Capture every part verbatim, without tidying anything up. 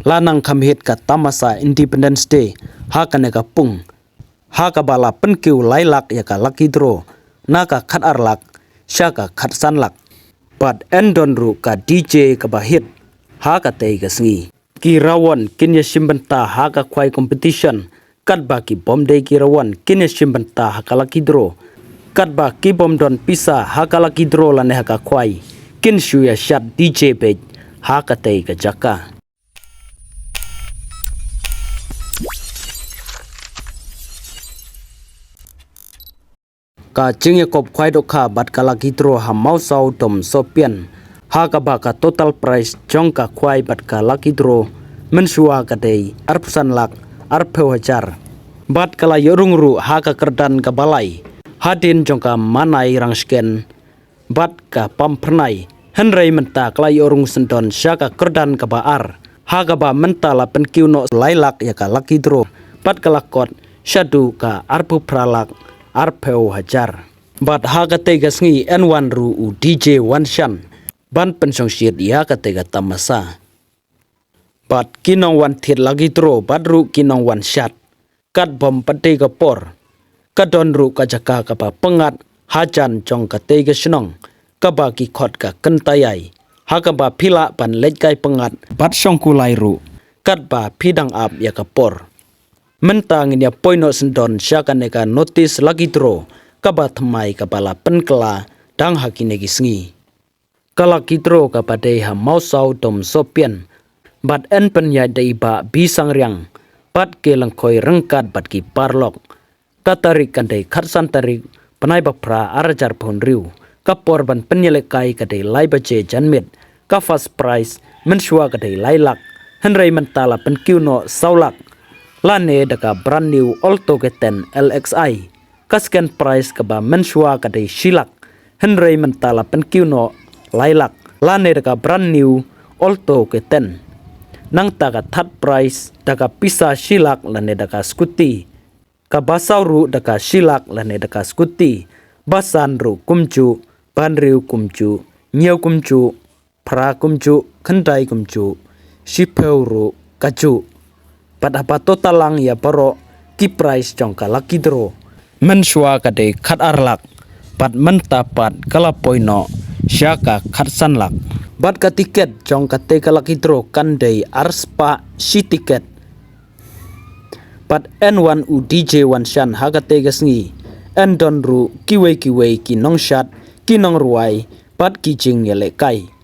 la nang kham hit ka tamasa Independence Day ha kane ka pung, ha kaba la pynkiew lai lak ïa ka lucky draw, na ka khat ar lak sha ka khat san lak. Bad yn don ruh ka D J kaba hit ha katei ka sngi. Ki rawon kin ïashim bynta ha ka khwai competition, katba ki bym dei ki rawon kin ïashim bynta ha ka lucky draw. Katba ki bym don pisa ha ka lucky draw lane ha ka khwai, kin shu ïa shad D J beit ha katei ka jaka. Ka jingïakop khwai dohkha bad ka lucky draw ha Mawsaw Dom Sohpian, ha kaba ka total prize jong ka khwai bad ka lucky draw mynshuwa ka dei arphew san lak arphew hajar. Bad ka la ïoh rung ruh ha ka kyrdan kaba lai hadien jong ka Manai Rangshken bad ka Pamphyrnai. Hynrei mynta ka la ïoh rung syndon sha ka kyrdan kaba ar, ha kaba mynta la pynkiew noh lai lak ïa ka lucky draw, bad ka la kot shaduh ka arphew phra lak arphew hajar. Bad ha katei ka sngi yn wan ruh u D J Wanshan ban pynshongshit ïa katei ka tamasa. Bad ki nongwan thied lucky draw bad ruh ki nongwan shad, kat bym pat dei ka por, ka don ruh ka jaka kaba pyngngad hajan jong katei ka shnong, kaba ki khot ka Kyntaïai, ha kaba phi lah ban leit kai pyngngad bad shong kulai ruh katba phi dang ap ïa ka por. Mynta ngin ïa poi noh syndon sha kane ka notice lucky draw kaba thymmai kaba la pynkylla dang ha kine ki sngi. Ka lucky draw kaba dei ha Mawsaw Dom Sohpian, bad yn pynïaid da i Bah Bisangriang bad ki lyngkhoi ryngkat bad ki paralok. Ka tarik kan dei khatsan tarik bnai ba phra arhajar arphew hynriew. Ka por ban pynïalehkai ka dei lai baje janmiet. Ka first prize mynshuwa ka dei lai lak, hynrei mynta la pynkiew noh saw lak, lane da ka brand new Alto K ten L X I. Ka second prize kaba mynshuwa ka dei shi lak, hynrei mynta la pynkiew noh lai lak, lane da ka brand new Alto K ten. Nangta ka third prize da ka pisa shi lak lane da ka scooty. Kaba saw ruh da ka shi lak lane da ka scooty. Ba san ruh kumjuh, ba hynriew kumjuh, hynñiew kumjuh, phra kumjuh, khyndai kumjuh, shiphew ruh kajuh. Bad haba total lang ïa baroh ki prize jong ka lucky draw, mynshuwa ka dei khat ar lak, bad mynta pat ka la poi noh sha ka khatsan lak. Bad ka tiket jong katei ka lucky draw kan dei arspah shi tiket. Bad yn wan u D J Wanshan ha katei ka sngi. Yn don ruh kiwei kiwei ki nongshad, ki nongrwai bad ki jingïalehkai.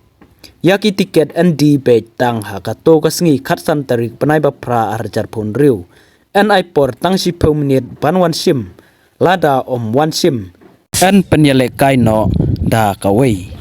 Ïa ki tiket yn die beit tang ha kato ka sngi khatsan tarik bnai ba phra arhajar arphew hynriew. Yn ai por tang shiphew minit ban wan shim. Lada ym wan shim, yn pynïalehkai noh da kawei.